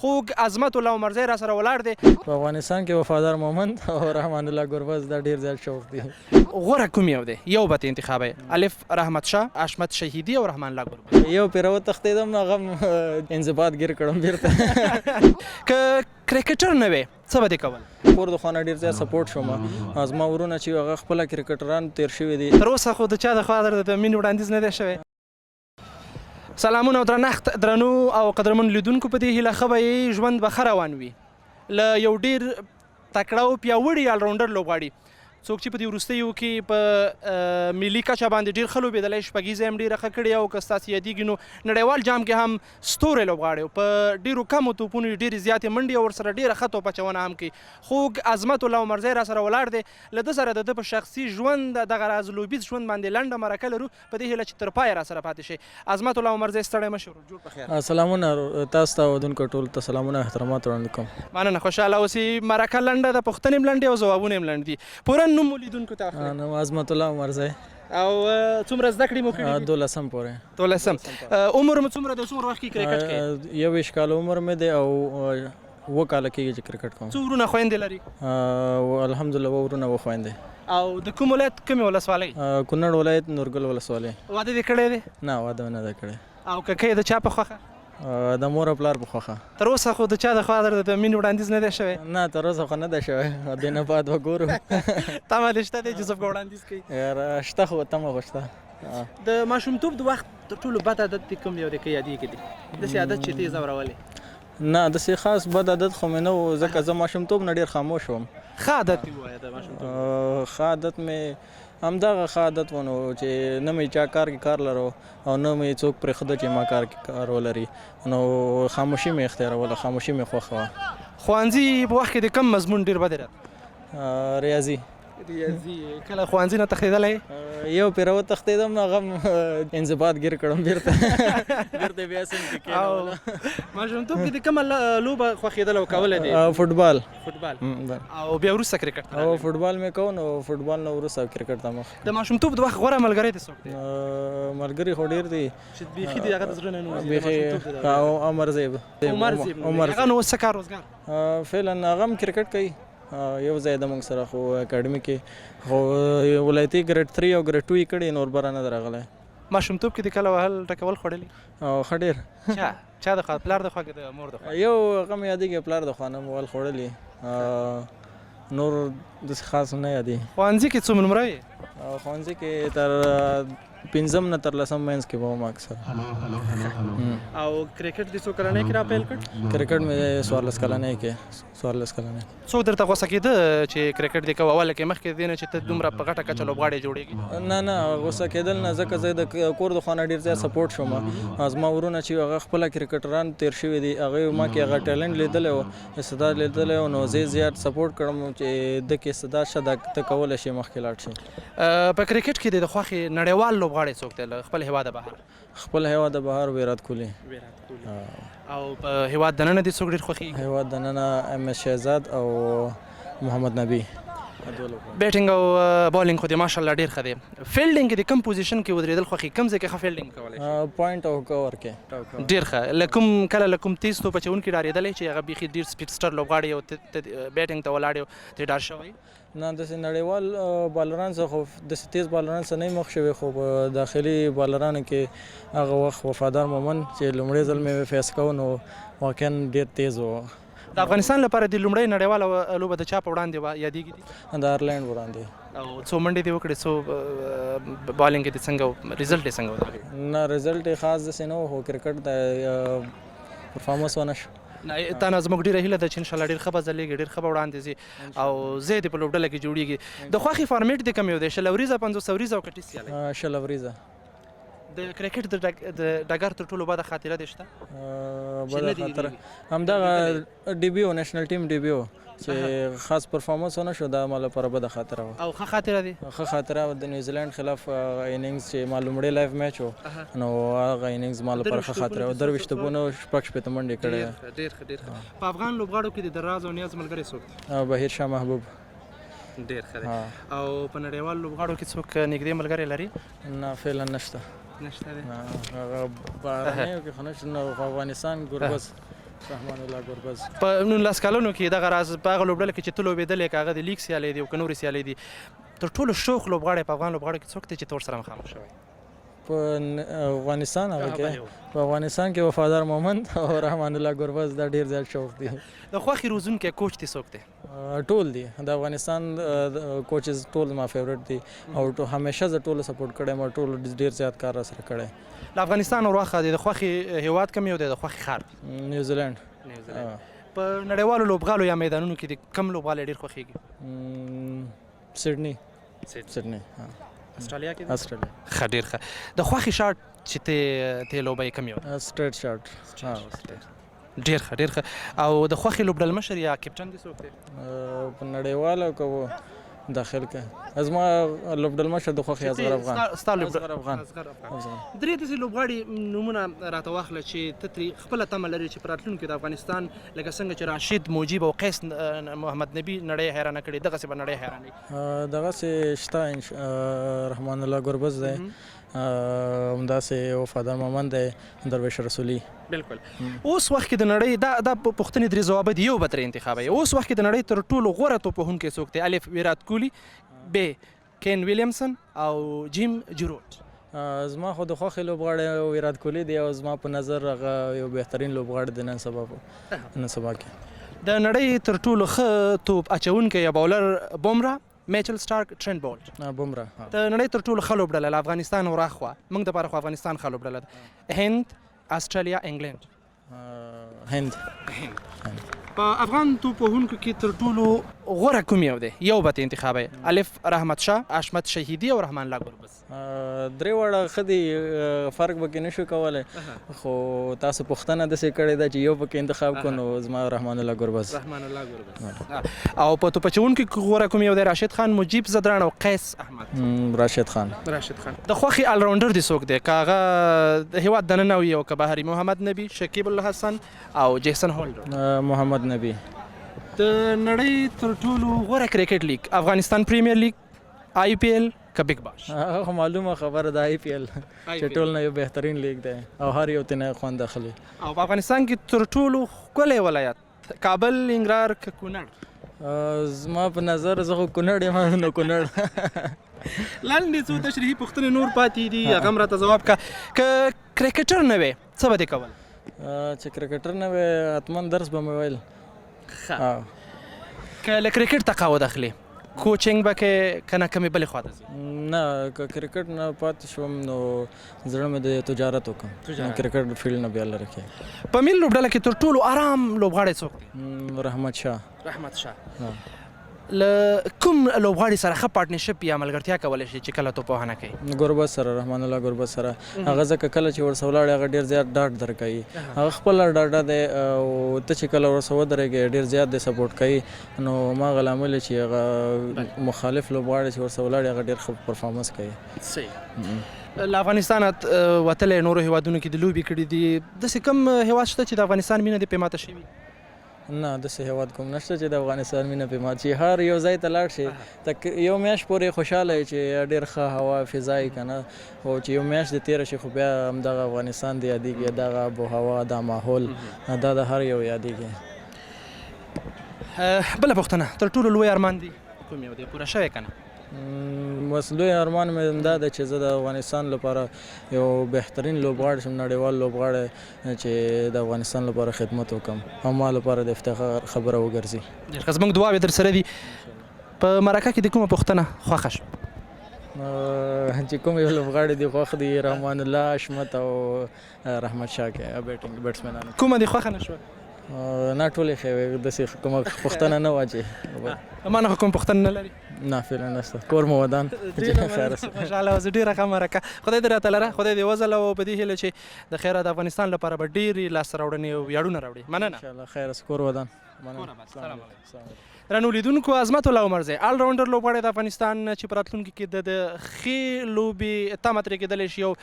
خوږ عظمت الله عمرزی راسره ولاړ دی. په افغانستان کې وفادار مومند او رحمان الله ګربز دا ډیر زیات شوق دي. غوره کوم یو دی؟ یو به ترې انتخابوې، الف رحمت شاه، حشمت شهیدي او رحمان الله ګربز. یو پرې راوتښتېدم هغه هم انضباط ګیر کړم بیرته. که کرکټر نه وې څه به دې کول؟ کور د خوا نه ډیر زیات سپورټ شوم، زما ورونه چې هغه خپله کرکټران تیر شوي دي. تر اوسه خو د چا د خوا درته د مینې وړاندیز نه دی شوی؟ سلامونه او درنښت درنو او قدرمن لیدونکو، په دې هیله ښه به یې ژوند به ښه روان وي. له یو ډیر تکړه او پیاوړي الراونډر لوبغاړي، څوک چې په دې وروستیو کې په ملي کچه باندې ډیر ښه لوبېدلی، شپږیزه یې هم ډیره ښه کړې او که ستاسې یادېږي نو نړیوال جام کې هم ستوری لوبغاړی، په ډیرو کمو توپونو یې ډېرې زیاتې منډې او ورسره ډیره ښه توپ اچونه هم کوي. خوږ عظمت الله عمرزی راسره ولاړ دی، له ده سره د ده په شخصي ژوند، دغه راز لوبیز ژوند باندې لنډه مرکه لرو. په دې هیله چې تر پایه راسره پاتې شئ. عظمت الله عمرزی ستړی مه شې ورور، جوړ په خیر. سلامونه تاسو ته او لیدونکو ټولو ته سلامونه او احترامات وړاندې کوم. مننه، خوشحاله اوسې. مرکه لنډه ده، پوښتنې هم لنډې او ځوابونه هم لنډ دي. پوره نوم مو لیدونکو ته اخلئ. نوم عظمت الله عمرزی. او څومره زده کړې مو کړې دي؟ دولسم پورې. دولسم. عمر مو څومره دی، څومره وخت کې کرکټ کوې؟ 21 کاله عمر مې دی او 7 کاله کېږي چې کرکټ کوم. څو ورونه خویندې لري؟ الحمدلله 7 ورونه 7 خویندې. او د کوم ولایت کومې ولسوالۍ؟ کونړ ولایت نورګل ولسوالۍ. واده دې کړی دی؟ نه، واده مې نه دی کړی. او که کوې د چا په خوښه؟ د مور او پلار په خوښه. تر اوسه خو د چا د خوا درته د مینې وړاندیز نه دی شوی؟ نه، تر اوسه خو نه دی شوی، دې نه بعد به ګورو. تمه دې شته دی چې څوک به وړاندیز کوي؟ یاره شته، خو تمه خو شته. د ماشومتوب د وخت تر ټولو بد عادت دې کوم یو دی که یادېږي دې؟ داسې عادت چې ته یې ځورولې؟ نه، داسې خاص بد عادت خو مې نه و، ځکه زه ماشومتوب نه ډېر خاموش وم. ښه عادت دې ووایه د ماشومتوب. ښه عادت مې همدغه ښه عادت و نو چې نه مې چا کار کې کار لرو او نه مې څوک پرېښوده چې ما کار کې کار ولري، نو خاموشي مې اختیاروله، خاموشي مې خوښه وه. ښوونځي په وخت کې د کوم مضمون ډېر بد راته؟ ریاضي. ریاضي. کله ښوونځي نه تښتېدلی؟ یو پېره وتښتېدم، هغه هم انضباط ګیر کړم بیرته بیرته بیا سم کې کېنولم. ماشومتوب کې د کومه لوبه خوښېدله او کوله دې؟ فوټبال. فوټبال. او بیا وروسته کرکټ ته؟ او فوټبال مې کوو، نو فوټبال نه وروسته کرکټ ته مخ. د ماشومتوب د وخت غوره ملګری دې څوک دی؟ ملګري خو ډېر دي چې بیخي دې هغه د زړه نه نه وځي. بیخي عمر زیب. عمر زیب. هغه نو اوس څه کار روزګار؟ فعلا هغه هم کرکټ کوي، یو ځای د موږ سره، خو اکاډمي کې خو ولایتي ګریډ 3 او ګریډ 2 یې کړي، نور بره نه دی راغلی. ماشومتوب کې دې کله وهل ټکول خوړلي؟ ښه ډېر. چا چا د خوا، پلار د خوا که د مور د خوا؟ یو هغه مې یادېږي، پلار د خوا نه مې وهل خوړلي، نور داسې خاص نه یادېږي. ښوونځي کې څو نمره وې؟ ښوونځي کې تر 5 نه تر 10 منځ کې به وم اکثر. او کرکټ دې څو کلنۍ کې را پیل کړ؟ کرکټ مې 14 کلنۍ کې، 14 کلنۍ. څوک درته غوسه کېده چې کرکټ دې کوه اوله کې مخکې دې نه چې ته دومره په غټه کچه لوبغاړی جوړېږي؟ نه نه، غوسه کېدل نه، ځکه زه د کور د خوا نه ډېر زیات سپورټ شوم. زما ورونه چې هغه خپله کرکټران تېر شوي دي، هغوی ما کې هغه ټیلنټ لیدلی و، استعداد لیدلی و، نو زه یې زیات سپورټ کړم چې ده کې استعداد شته، دا ته کولی شې مخکې لاړ شې. په کرکټ کې د خوښې نړیوال لوبغاړی څوک دی له خپل هېواده بهر؟ خپل هېواده بهر ویرات کوهلي. ویرات کوهلي. او په هېواد دننه دې څوک ډېر خوښېږي؟ هېواد دننه ام اس شهزاد او محمد نبي. بیټینګ او بالینګ خو دې ماشاءالله ډېر ښه دی. فیلډینګ کې د کوم پوزیشن کې ودرېدل خوښېږي، کوم ځای کې ښه فیلډینګ کولی شې؟ پوینټ او کور کې. ډېر ښه. له کوم کله له کوم تیز توپ اچوونکي ډارېدلی چې هغه بیخي ډېر سپیډسټر لوبغاړی او بیټینګ ته ولاړ یو ترې ډار شوی؟ نه، داسې نړیوال بالران څخه خو داسې تیز بالران څخه نه مخ شوی، خو په داخلي بالرانو کې هغه وخت وفادار مومند چې لومړی ځل مې فیس کوو، نو واقعا ډېر تیز و. د افغانستان لپاره د لومړۍ نړیواله لوبه د چا په وړاندې وه یادېږي دي؟ د آیرلینډ وړاندې. او څو منډې دې وکړې، څو بالینګ دې څنګه و، ریزلټ یې څنګه و؟ نه، ریزلټ یې خاص داسې نه و، خو کرکټ د پرفارمنس ونه شو. نه، تا نه زموږ ډېره هیله ده چې انشاءالله ډېر ښه به ځلېږي، ډېر ښه به وړاندې ځي او ځای دې په لوبډله کې جوړېږي. د خوښې فارمیټ دې کوم یو دی، 20 اوریزه، 50 اوریزه او که ټیسټ سیالۍ؟ 20 اوریزه. د کرکټ د ډګر تر ټولو بده خاطره دې شته؟ بده خاطره همدغه ډیبیو، نېشنل ټیم ډیبیو چې خاص پرفارمنس ونه شو، دا ما لپاره بده خاطره وه. او ښه خاطره دې؟ ښه خاطره د نیوزیلینډ خلاف اینینګز چې ما لومړی لایف میچ و، نو هغه اینینګز ما لپاره ښه خاطره وه. 23 توپونو 66 منډې کړې. ډېر ښه، ډېر ښه. په افغان لوبغاړو کې د راز او نیاز ملګری څوک دی؟ بهیر شاه محبوب. ډېر ښه دی. او په نړیوال لوبغاړو کې څوک نږدې ملګری لري؟ نه، فعلا نشته. نشته دی. هغه بهرنیو کې خو نشته، نو افغانستان ګربز. رحمان الله ګربز. په 19 کلونو کې دغه راز په هغه لوبډله کې چې ته لوبېدلې، که هغه د لیګ سیالۍ دي او که نورې سیالۍ دي، تر ټولو شوخ لوبغاړی په افغان لوبغاړو کې څوک دی چې ته ورسره مخامخ شوی؟ په افغانستان هغه کې، په افغانستان کې وفادار مومند او رحمان الله ګربز، دا ډیر زیات شوق دي. د خوښې روزونکی کوچ دې څوک دی؟ ټول دي، د افغانستان کوچز ټول ما فیورټ دي او همیشه زه ټول سپورټ کړی، ما ټول ډیر زیات کار را سره کړی. له افغانستان ورواخه د خوښې هیواد کوم یو دی، د خوښې ښار؟ نیوزیلند. نیوزیلند. په نړیوالو لوبغالو یا میدانونو کې د کم لوبغالی ډیر خوښیږي؟ سیډني. سیډني، استرالیا کې. استرالیا. ښه، ډیر ښه. د خوښې شاټ چې ته لوبې کوم یو؟ straight shot. ډیر ښه، ډیر ښه. او د خوښې لوبډلمشر یا کپټن دې څوک دی؟ په نړیوالو کو داخل کې زما لوبډلمشر د خوښې اصغر افغان. ستا اصغر افغان. درې داسې لوبغاړي نومونه راته واخله چې ته ترې خپله تمه لرې چې په راتلونکي د افغانستان، لکه څنګه چې راشد، مجیب او قیس محمد نبي نړۍ حیرانه کړې، دغسې به نړۍ حیرانه. دغسې شته، رحمان الله ګربز دی، همداسې وفادار مومند دی، درویش رسولي. بالکل. اوس وخت کې د نړۍ، دا پوښتنې درې ځواب دي، یو به ترې انتخابوي. اوس وخت کې د نړۍ تر ټولو غوره توپ وهونکی څوک دی؟ الف ویرات کوهلي، ب کین ویلیمسن او جیم جروټ. زما خو د خوښې لوبغاړی ویرات کوهلي دی او زما په نظر هغه یو بهترین لوبغاړی دی نن سبا کې. د نړۍ تر ټولو ښه توپ اچونکی یا bowler؟ بومرا، میچل سټارک، ټرینټ بولټ. بومرا. د نړۍ تر ټولو ښه لوبډله له افغانستان وراخوا، موږ دپاره خو افغانستان ښه لوبډله ده؟ هند، استرالیا، انګلند. هند. هند. په افغان توپ وهونکو کې تر ټولو غوره کوم یو دی؟ یو به انتخابوي. الف رحمت شاه، حشمت شهیدي او رحمان الله ګربز. درې واړه ښه دي، فرق به کې نشو کولی، خو تاسو پوښتنه داسې کړې ده چې یو پکې انتخاب کړو، نو زما رحمان الله ګربز. رحمان الله ګربز. او په توپ اچونکو کې غوره کوم یو دی؟ راشد خان، مجیب ځدراڼ او قیس احمد. راشد خان. راشد خان. د خوښې الراونډر دې څوک دی، که هغه د هیواد دننه وي او که بهري؟ محمد نبي، شکیب الحسن او جیسن هولډر. محمد نبي. د نړۍ تر ټولو غوره کرکټ لیګ؟ افغانستان پریمیر لیګ، آی پی ایل که بیګ باش؟ هغه خو معلومه خبره ده، آی پی ایل چې ټول نه یو بهترین لیګ دی او هر یو ترې خوند اخلي. او په افغانستان کې تر ټولو ښکلی ولایت؟ کابل، ننګرهار که کونړ؟ زما په نظر، زه خو کونړ یم، نو کونړ. لاندې څو تشریحي پوښتنې نور پاتې دي، هغه هم راته ځواب که. که کرکټر نه وې، څه به دې کول؟ چې کرکټر نه وې، حتما درس به مې ویل. ښه، که له کرکټ تقاعد اخلې، کوچینګ به کې که نه کومې بلې خواته ځې؟ نه، که کرکټ نه پاتې شوم نو زړه مې د تجارت وکړم، کرکټ فیلډ نه بیا لرې کې. په ملي لوبډله کې تر ټولو آرام لوبغاړی څوک دی؟ رحمت شاه. رحمت شاه. له کوم لوبغاړي سره ښه partnership یا ملګرتیا کولی شي چې کله توپوهنه کوي؟ ګربز سره، رحمان الله ګربز سره. هغه ځکه کله چې ورسره ولاړ، هغه ډېر زیات ډاډ درکوي، هغه خپله ډاډه دی او ته چې کله ورسره ودرېږې، ډېر زیات دی سپورټ کوي، نو هماغه لامل چې هغه مخالف لوبغاړي چې ورسره ولاړ، هغه ډېر ښه performance کوي. صحیح. له افغانستانه وتلی، نورو هیوادونو کې د لوبې کړې دي، داسې کوم هیواد شته چې د افغانستان مینه دې پرې ماته شوي؟ نه، داسې هیواد کوم نشته چې د افغانستان مینه پرې مات شي. هر یو ځای ته لاړ شي، تک یو میاشت پورې خوشحاله یې چې ډېر ښه هوا فضا یې که نه، خو چې یو میاشت دې تېره شي، خو بیا همدغه افغانستان دې یادېږي، دغه آب و هوا، دا ماحول، دا د هر یو یادېږي. بله پوښتنه، تر ټولو لوی ارمان دی کوم یو دی، پوره شوی که نه؟ بس لوی ارمان مې همدا دی چې زه د افغانستان لپاره یو بهترین لوبغاړی شم، نړیوال لوبغاړی، چې د افغانستان لپاره خدمت وکړم او ما لپاره د افتخار خبره وګرځي. ډېر ښه، زموږ دعاوې در سره دي. په مرکه کې د کومه پوښتنه خوښه شوه؟ چې کوم یو لوبغاړي دي خوښ دي، رحمان الله، حشمت او رحمت شاه کې بیټینګ بیټسمنانو. کومه دې خوښه نه شوه؟ نه، ټولې ښې وې، داسې کومه پوښتنه نه وه چې. ما نه کوم پوښتنه نه لري؟ نه، فعلا نشته. کور مو ودان. خوشحاله اوسې. ډېره ښه مرکه، خدای دې راته لره، خدای دې وځلوه، په دې هیله چې د خیره د افغانستان لپاره به ډېرې لاسته راوړنې او ویاړونه راوړي. مننه. ان شاء الله، خیر اوسې، کور ودان. درنو لیدونکو، عظمت الله عمرزی، الراونډر لوبغاړی د افغانستان، چې په راتلونکي کې د ښې لوبې تمه ترې کېدلی شي او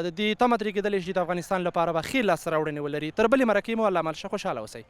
د دې تمه ترې کېدلی شي د افغانستان لپاره به ښې لاسته راوړنې ولري. تر بلې مرکې مو الله مل شه، خوشحاله اوسئ.